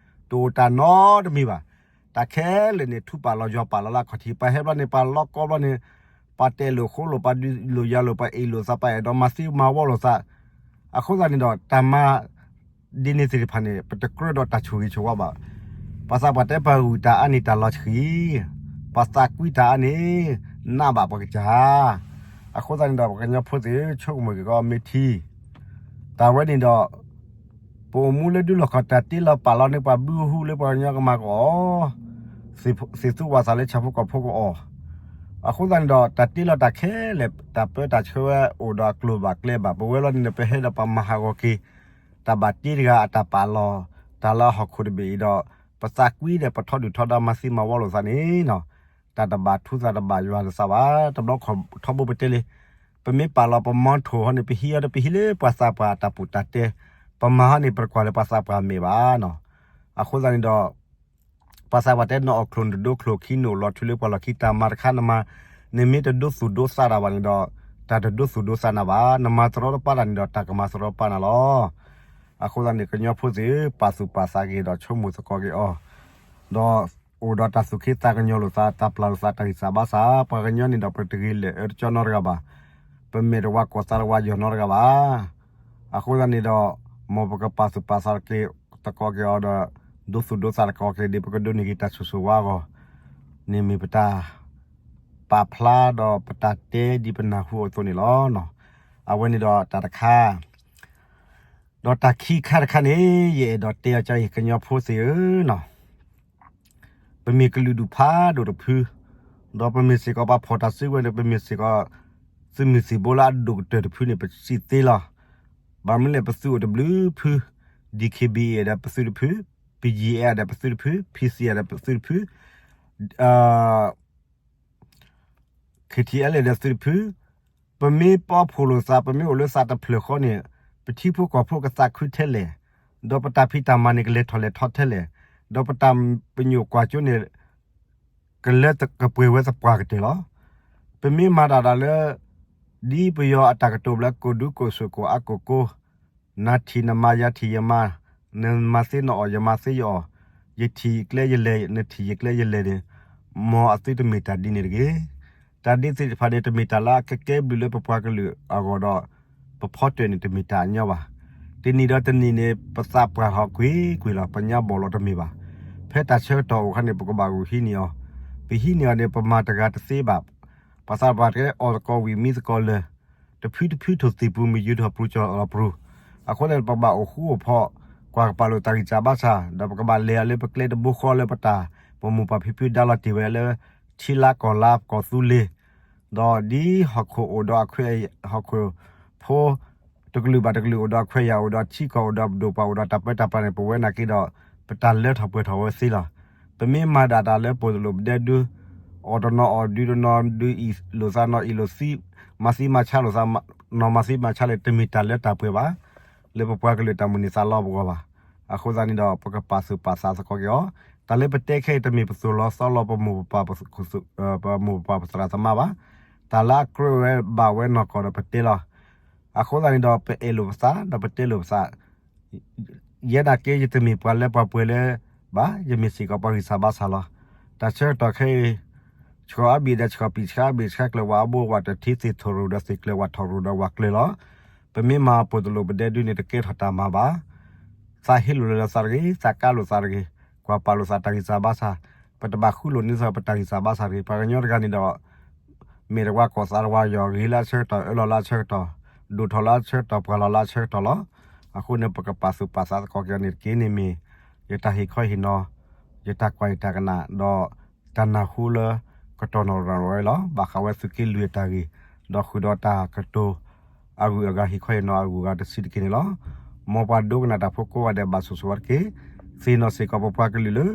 တအိၣ်တၢ်နီတမံၤဘၣ်. တၢ်ခဲလၢာ်န့ၣ် ထူပာ်လီၤယွၤပာ်လီၤလၢအခီၣ်ထံး, ပှၤဟဲဘျီန့ၣ် ပှၤလီၢ်ကီဘျီန့ၣ် ပှၤတဲလိာ်ဃိလိာ် ပှၤဒုးလိာ်ယၤလိာ် ပှၤအ့ၣ်လိာ်သး ပှၤအဲၣ်ဒိးမၤသံမၤဝီလိာ်သး, အဃိသတးန့ၣ်ဒီး တၢ်မၤ ဒ်န့ၣ်သ့ၣ်တဖၣ်န့ၣ် ပတကြၢးဒီးတၢ်ဆိၣ်ဂ့ၤဆိၣ်ဝါဘၣ်. ပှၤသးပှၢ်တဲပှၤဂုာ်တၢ်အါန့ၣ်တၢ်လီၤဆှံ, ပှၤသးကွံတၢ်အါန့ၣ် နးဘၣ်ပှၤကစၢ်. အဃိသတးန့ၣ်ဒီး ပှၤကညီဖိသ့ၣ် ဆိကမိၣ်က့ၤကီးမ့ၢ်ထံ တၢ်ဝဲန့ၣ်ဒီး ပအိၣ်မူလၢဒူလီၢ်ခီၣ် တၢ်တ့လီၤပာ်လီၤန့ၢ်ပှၤဘုဟုလၢပှၤကညီကမၤကအီၣ်, သ့ၣ်သူဝၣ်သးလၢဆၣ်ဖိကီၢ်ဖိကအီၣ်. အဃိသတးန့ၣ်ဒီး တၢ်တ့လီၤတၢ်ခဲလၢာ် တၢ်ပၢတၢ်ဆှၢဝဲအိၣ်ဒီးအကျိၤဘၣ်ကျဲဘၣ်. ပဝဲလီၤန့ၣ်ဒီး ပဟဲဒီးပှၤမၤဟးဂီၤက့ၤ တၢ်ဘၣ်တ့တဂၤအတၢ်ပာ်လီၤ တၢ်လၢအဟီၣ်ခိၣ်တဘ့ၣ်အံၤဒီး ပသးကွံဒီးပထီဒုၣ်ထီဒါမၤသံမၤဝီလိာ်သးန့ၣ်နီၤ, တၢ်တဘၣ်ထူသးတဘၣ်ယွၤလိာ်သးဘၣ်. တဘျီခီၣ်ထီဘိပတဲလံ ပမ့ၢ်ပာ်လီၤပမီထိၣ်ဟီန့ၣ် ပဟံးအီၤဒီး ပဟံးလၢပှၤသးပှၢ်တၢ်ပူၤတၢ်တဲ, ပမၤဟီန့ၣ် ပတကွၢ်လၢပှၤသးပှၢ်မဲာ်ဘၣ်နီၤ. အဃိသတးန့ၣ်ဒီး ပှၤသးပှၢ်တဲ နအီၣ်ချိၣ်နဒိချိၣ်ခံ နအိၣ်လီၤထူလၢပှၤလီၢ်ခံ တၢ်မၤတခါနမၤ နမ့ၢ်တဒိသူၣ်ဒိသးတၢ်ဘၣ်န့ၣ်ဒီး တၢ်တဒိသူၣ်ဒိသးနၤဘၣ်. နမၤတရီတပါတၢ်န့ၣ်ဒီး တၢ်ကမၤတရီတပါနၤလီၤ. အဃိသတးန့ၣ် ကညီဖိသ့ၣ်ဧၢ, ပာ်သူၣ်ပာ်သးက့ၤဒီး ဆိကမိၣ်သကိးက့ၤအီၤ, ဒီးအိၣ်ဒီးတၢ်သူၣ်က့သးကညီၤလိာ်သး, တၢ်ပျၢ်လိာ်သး, တၢ်ဂံၢ်စၢ်ဘါစၢ်. ပှၤကညီန့ၣ်ဒီး ပတဂ့ၤလဲၤအၢတကၠီနီတဂၤဘၣ်. ပမဲာ်တဝါကိးသးတဝါယီၤနီတဂၤဘၣ်. အဃိသတးန့ၣ်ဒီး မ်ပကပာ်သူၣ်ပာ်သးက့ၤသကိးက့ၤအီၤဒီး ဒိသူၣ်ဒိသးသကိးက့ၤ ဒ်ပကဒိးန့ၢ်က့ၤတၢ်ဆိၣ်ဂ့ၤဆိၣ်ဝါအဂီၢ်န့ၣ် မ့ၢ်ပတၢ်ပာ်ဖျါဒီးပတၢ်တဲဒ်ပနၢ်ဟူအသိးန့ၣ်လီၤ. အဝဲန့ၣ်ဒီးတၢ်တခါ, ဒီးတၢ်ခံခါတခါန့ၣ် ယအဲၣ်ဒိးတဲအီၤကၠီအံၤ ကညီဖိသ့ၣ်ဧၢ, ပမ့ၢ်ကလုာ်ဒူၣ်ဖးဒိၣ်တဖု, ဒီးပမ့ၢ်စ့ၢ်ကီးပှၤဖီၣ်တၢ်စုကဝဲၤန့ၣ် ပမ့ၢ်စ့ၢ်ကီး သုးမုၢ်သံၣ်ဘိလၢအဒိၣ်ကတၢၢ်တဖုန့ၣ် ပစံးသ့လီၤ. ဘၣ်မနုၤလဲၣ် ပသုးအိၣ်တဘျုးဖု, DKBA ဒီးပသုးတဖု, BGF ဒီးပသုးတဖု, PC ဒီးပသုးတဖု, KTLA ဒီးသုးတဖု, ပမ့ၢ်ပီဖှိၣ်လိာ်သး ပမ့ၢ်အိၣ်လၢသးတဖျၢၣ်ဃီန့ၣ် ပထံဖိကီၢ်ဖိကသးခုထဲလဲၣ်, ဒီးပတၢ်ဖံးတၢ်မၤန့ၣ် ကလဲၤထီၣ်လဲၤထီထဲလဲၣ်, ဒီးပတၢ်ပညိၣ်ကွၢ်စိန့ၣ် ကလၢကပှဲၤဝဲသပှၢ်ကတၢၢ်လီၤ. ပမ့ၢ်မၤတၢ်ဒၣ်လၢ ဒ်ပယီၤအတၢ်ကတိၤဘျၢ ကိၢ်ဒူကိၢ်စိးကိၢ်အါကိၢ်ကိၢ်, နၤထံၣ်နမၤ ယၤထံၣ်ယမၤ, နမၤသ့နအီၣ် ယမၤသ့ယအီၣ်, ယထံၣ်ယကျဲယလဲၤ နထံၣ်ယကျဲယလဲၤန့ၣ် မ်အသုတမ့ၢ်တၢ်ဒ်န့ၣ်တဂ့ၤ. တၢ်ဒ်သ့ၣ်တဖၣ်န့ၣ် တမ့ၢ်တၢ်လၢအကကဲဘျုးလၢပပှၤကလုာ်အဂီၢ်ဒီး ပဖီတၢၢ်န့ၣ် တမ့ၢ်တၢ်အညီဘၣ်. တနံၤဒီးတနံၤန့ၣ် ပသးပှၢ်ထီၣ်ကွ့ၢ်ကွ့ၢ်လီၤ. ပညါဘီၣ်လီၤတမ့ၢ်ဘၣ်. ဖဲတၢ်ဆၢကတီၢ်အိၣ်အခါန့ၣ် ပကဘၣ်ဂုာ်ဟံးန့ၢ်အီၤ, ပဟံးန့ၢ်အီၤန့ၣ် ပမၤတဂၤတသ့ဘၣ်. ပှၤသးပှၢ်တကဲအီၣ်သကိးဝံၣ်မံသကိးလၢာ်, တဖုတဖုထိၣ်သ့ၣ်ပူၤ မ့ၢ်ယူၤထီၣ်ပရူၤကၠီၣ်လီၤပရူၤ, အဃိသတး ပကဘၣ်အိၣ်ဃူအိၣ်ဖိး, ကွၢ်ကပာ်လိာ်တၢ်ဂံၢ်စၢ်ဘါစၢ်, ဒီးပကဘၣ်လဲၤအီၤလၢပကျဲတဘိဃီလၢပတၢ် ပမိၢ်ပၢ်ဖံဖုဒါလီၤတ့ၢ်ဝဲလၢ ထံလါကီၢ်လါ ကီၢ်သူလ့ၤ, ဒီးဒ်ဟီၣ်ခိၣ်အိၣ်ဒီးအခွဲး, ဟီၣ်ခိၣ်ဖိ တကလုာ်ဘၣ်တကလုာ်အိၣ်ဒီးအခွဲးယာ် အိၣ်ဒီးထံကီၢ် အိၣ်ဒီးပဒိၣ်ပှၢ် အိၣ်ဒီးတၢ်ပၢတၢ်ပြးန့ၣ် ပဝဲနာ်က့ဒီး ပတၢ်လၢထီၣ်ပှဲၤထီၣ်ဝဲသ့လီၤ. ပမ့ၢ်မၤဒၣ်တၢ်လၢပှဲၤလိာ်ပဒဲဒု အီၣ်တနီၤအီၣ်ဒုတနီၤဒု အံၣ်လိာ်သးနီၤအံၣ်လိာ်သး, မၤသံမၤဆါလိာ်သးနီၤမၤသံမၤဆါလၢ တမ့ၢ်တၢ်လၢတၢ်ပှဲၤဘၣ် လၢပပှၤကလုာ်တၢ်မုၢ်န့ၢ်သးလီပဂီၢ်ဘၣ်. အဃိသတးန့ၣ်ဒီး ပကပာ်သူၣ်ပာ်သးသကိးက့ၤအီၤ, တၢ်လၢပတဲခဲအံၤ တမ့ၢ်ပသိၣ်လီၤသီလီၤ ပမိၢ်ပပၢ် ပမိၢ်ပပၢ်ပသရၣ်သမါဘၣ်. တၢ်လၢအကြၢးဝဲဘၣ်ဝဲနီၢ်ကီၢ်ဒီးပတဲလီၤ. အဃိသတးန့ၣ်ဒီး ပအဲၣ်လိာ်ပသး ဒီးပတဲလိာ်ပသး ယဲဒၣ်က့ ယတမ့ၢ်ပှၤလၢပှၤပှဲၤလၢၤဘၣ်, ယမ့ၢ်စ့ၢ်ကီးပှၤဂံၢ်စၢ်ဘါစၢ်လီၤ. တၢ်ဆၢကတီၢ်ခဲအံၤ ဆှီအါဘ့ၣ်ဒီးဆှီပံာ်ဆှါဘ့ၣ်ဆှါကျၢၤ ဝၤအဘိဝၤတထံသ့ၣ်ထီၣ်ရိၣ်ဒီးသ့ၣ်ကျၢၤ ဝၤထီၣ်ရိၣ်ဒီးဝၤကျၢၤလီၤ. ပမ့ၢ်မၤပှဲၤလိာ်ပဒဲဒုန့ၣ် တကဲထီၣ်တၢ်မၤဘၣ်. သးဟ့လိာ်လီၤသးတဂ့ၤ, သးကါလိာ်သးတဂ့ၤ, ကွၢ်ပာ်လိာ်သးတၢ်ဂံၢ်စၢ်ဘါစၢ်, ပတဘၣ်ဃူလိာ်န့ၢ်သးပတၢ်ဂံၢ်စၢ်ဘါစၢ်တဂ့ၤ. ပှၤကညီတဂၤန့ၣ်ဒီး မဲာ်တဝါကိးသးတဝါယီၤ ဂ့ၤလၢအဆၢကတီၢ် အၢလီၤလၢအဆၢကတီၢ် ဒိၣ်ထီၣ်လၢအဆၢကတီၢ် ပှၢ်လီၤလၢအဆၢကတီၢ်လီၤ. အဃိန့ၣ် ပကပာ်သူၣ်ပာ်သးသကိးက့ၤအီၤန့ၣ်တက့ၢ်န့ၣ်မ့ၢ် ယတၢ်ဟ့ၣ်ခီဟ့ၣ်နီၤ ယတၢ်ကွၢ်ယတၢ်ကနၣ် ဒီးတၢ်နၢ်ဟူလၢကတီၢ်နီၢ်ရၤဝဲလီၤ. ဘၣ်ဃးဝဲသုးက့လွံၢ်အတၢ်ဂ့ၢ် ဒီးဃုာ်ဒီးတၢ်ကတိၤ အဂုၤအဂၤဟ့ၣ်ခီဟ့ၣ်နီၤအဂုၤအဂၤတဆံးတက့ၢ်န့ၣ်လီၤ. မ်ပှၤဒိကနၣ်တၢ်ဖိကိးဂၤဒဲးဘၣ်ဆိၣ်ဂ့ၤဆိၣ်ဝါတက့ၢ်. သ့ၣ်နီၣ်စ့ၢ်ကီးပပှၤကလုာ်လၢ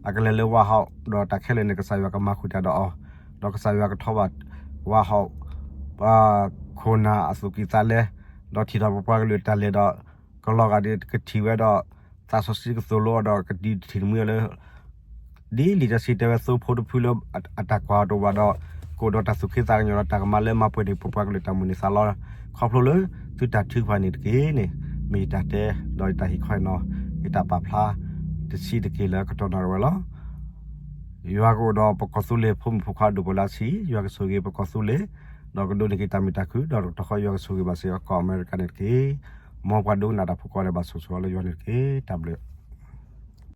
အကလဲၤလၢဝါဟီၣ် ဒီးတၢ်ခဲလၢာ်န့ၣ် ကစၢ်ယွၤကမၤဃုာ်တၢ်ဒီးအီၤ, ဒီးကစၢ်ယွၤကထီၣ်ဘၣ်ဝါဟီၣ် ခိၣ်နၢ်အသူၣ်ကံၢ်သးလဲ, ဒီးထံၣ်ထီၣ်ပပှၤကလုာ်တၢ်လဲၤဒီး ကလီၤဂာ်ဒ်ကထံၣ်ဝဲဒီး သးစီဆှံကသိၣ်လိအီၤဒီး ကဒုးထံၣ်တမှံအီၤလၢ ဒ်လံာ်စီဆှံတဲဝဲ သိဖိတဖုလၢအတၢ်ကွၢ်အီၤတအိၣ်ဘၣ်ဒီး ကအိၣ်ဒီးတၢ်သူၣ်က့သးကညီၤဒီးတၢ်ကမၤလၢမၤပှဲၤန့ၣ် ပပှၤကလုာ်တၢ်မုၢ်န့ၢ်သးလီ ခီဖျိလၢသုတၢ်ထုကဖၣ်န့ၣ်တက့ၢ်န့ၣ် မ့ၢ်ယတၢ်တဲ ဒီးယတၢ်ဟ့ၣ်ခီဟ့ၣ်နီၤ ယတၢ်ပာ်ဖျါ တဆံးတက့ၢ်လၢကတီၢ်နီၢ်ရၤဝဲလီၤ. ယွၤကအိၣ်ဒီးပကီၢ်သူလ့ၤဖိမုၣ်ဖိခွါဒိၣ်ပှဲၤလၢအဆံး, ယွၤကဆိၣ်ဂ့ၤပကီၢ်သူလ့ၤ, ဒီးကဒိးန့ၢ်က့ၤတၢ်မုာ်တၢ်ခုၣ်, ဒီးတကတီၢ်ဃီယွၤကဆိၣ်ဂ့ၤဘၣ်စ့ၢ်ကီးကီၢ်အမဲရကၤန့ၣ်တက့ၢ်. မ်ပှၤဒိကနၣ်တၢ်ဖိကိးဂၤဒဲးဘၣ်ဆိၣ်ဂ့ၤဆိၣ်ဝါလၢယွၤန့ၣ်တက့ၢ်. တၢ်ဘျုး